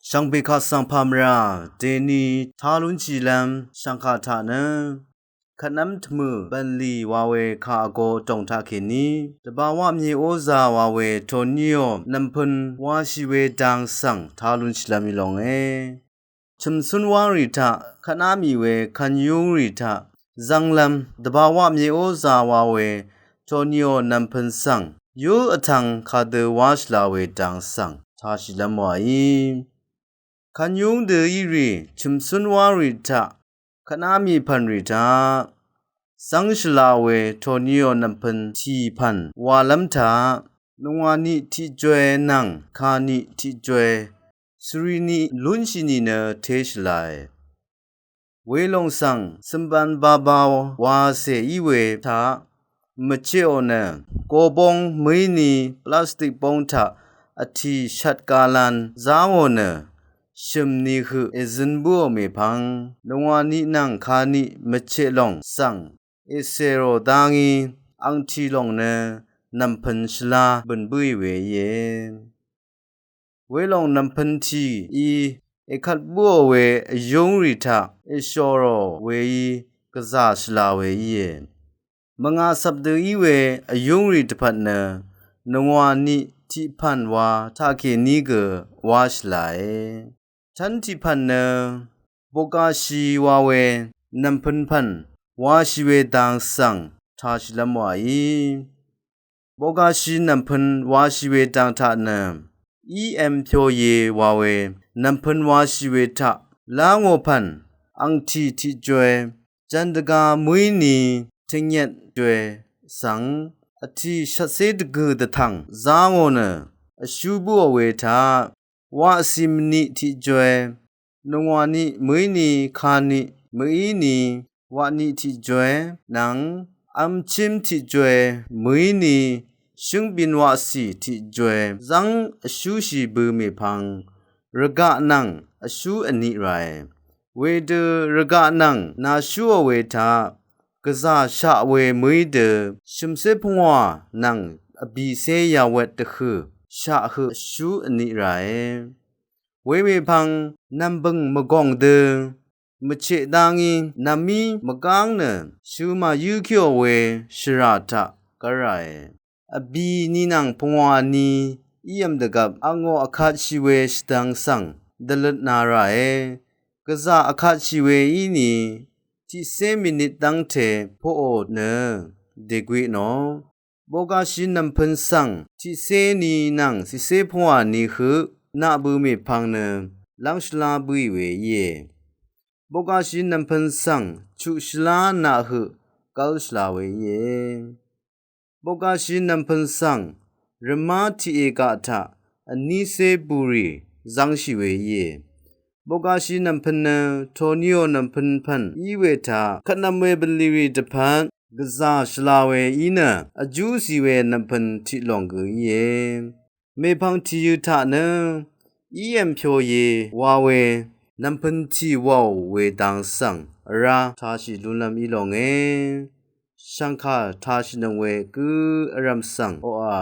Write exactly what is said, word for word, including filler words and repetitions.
Shvngpè kaq svng pàmvrà dèni tá lúnshìlv́m shv̀ngkà taq nø kvtnv́m tvmø̀ bv̀nlì wa we kà vgo dòng taqkèní dvbawá mye ózā wa we Tonyò nv̀mpø̄n washì we dang svng tá lúnshìlv́m í longe. Chø̀mcún wángrì taq kvtná mì we kvnyúngrì taq zv́nglv́m dvbawá mye ózā wa we Tonyò nv̀mpø̄n svng yúl vtv̄ng kadø wáshìlā we dang svng tāshìlv́m wàí. Kvnyúng dø í rì chø̀mcún wángrì taq kvtná mì pv̀nrì taq zv́ngshìlā we Tonyò nv̀mpø̄n tì pv̀n walv́m taq nungwà niq tiqjoy nvng kà niq tiqjoy svri niq lúnshì nìnø téshìlāe. Welòng svng sømbv̄n bābā wacè í we taq mvcheqò nø gobóng mø̀íni plastik bóng taq vtì shvt galan zángò nø shø̀m ni høq èzøn bǿò mèpvng nungwà niq nvng kà niq mvcheq lòng svng ècèrò dá ngí angtì lòng nø nv̀mpø̄n shvlá bø̀n bǿì we íe. Welòng nv̀mpø̄n tìí èkvt bǿò we vyúngrì taq èshòrò weí gvzà shvlā we íe. Mvngà cvp dø í we vyúngrì dvpvt nø nungwà niq tiq pv̀n wa taqkèní gø wáshìlāe. Tv́n tiq pv̀n nø bogashì wa we nv̀mpø̄n pv̀n washì we dang svng tāshìlv́m wàí. Bogashì nv̀mpø̄n washì we dang taq nø í èmpyòye wa we nv̀mpø̄n washì we taq lángò pv̀n angtì tiqjoy jv̄n dvgā mø̀íni tvnyet joy svng vtì shvtcé dvgø̀ dvtv̀ng zángò nø vshú bǿò we taq waqcì mvniq tiqjoy nungwà niq mø̀íni kà niq mø̀íni waq niq tiqjoy nvng vmchím tiqjoy mø̀íni shǿngbin waqcì tiqjoy zv́ng vshúshì bø̄ mèpvng rvgaq nvng vshú vniq ràe. Wedø rvgaq nvng nàshúò we taq gvzà shaq we mø̀í dø shø̀mcé pungwà nvng vbìcé yawet dvhø̀ shaq høq vshú vniq ràe. Wemèpvng nv̀mbø̀ng mvgòng dø mvcheq dá ngí nv̀mí mvgáng nø shø̄ màyǿ kíò we shvrà taq gv́l ràe. Vbì ni nvng pungwà ni í v̄m dvgvp angò vkatshì we shvdvng svng dvløt na ràe. Gvzà vkatshì we íni tiqcé minit dv́ngte poqò nø dègwiq nò. Bogashì nv̀mpø̄n svng tiqcé ni nvng tiqcé pungwà ni høq naq bø̄ mèpvng nø lv́ng shvlá bǿì we íe. Bogashì nv̀mpø̄n svng chuq shvlá naq høq gv́l shvlā we íe. Bogashì nv̀mpø̄n svng rvmá tiqe gaq taq vnícé bùrì zv́ngshì we íe. Bogashì nv̀mpø̄n nø Tonyò nv̀mpø̄n pv̀n í we taq kvtnv̄m we bvlìrì dvpvt gvzà shvlā we í nø vjúcì we nv̀mpø̄n tiq lòng gø íe. Mèpvng tìyø̄ taq nø í èmpyòye wa we nv̀mpø̄n tì wàò we dang svng vrá tāshì lúnlv́m í longe. Shv̀ngkà tāshìnøng we gǿ vrv̀m svng oqà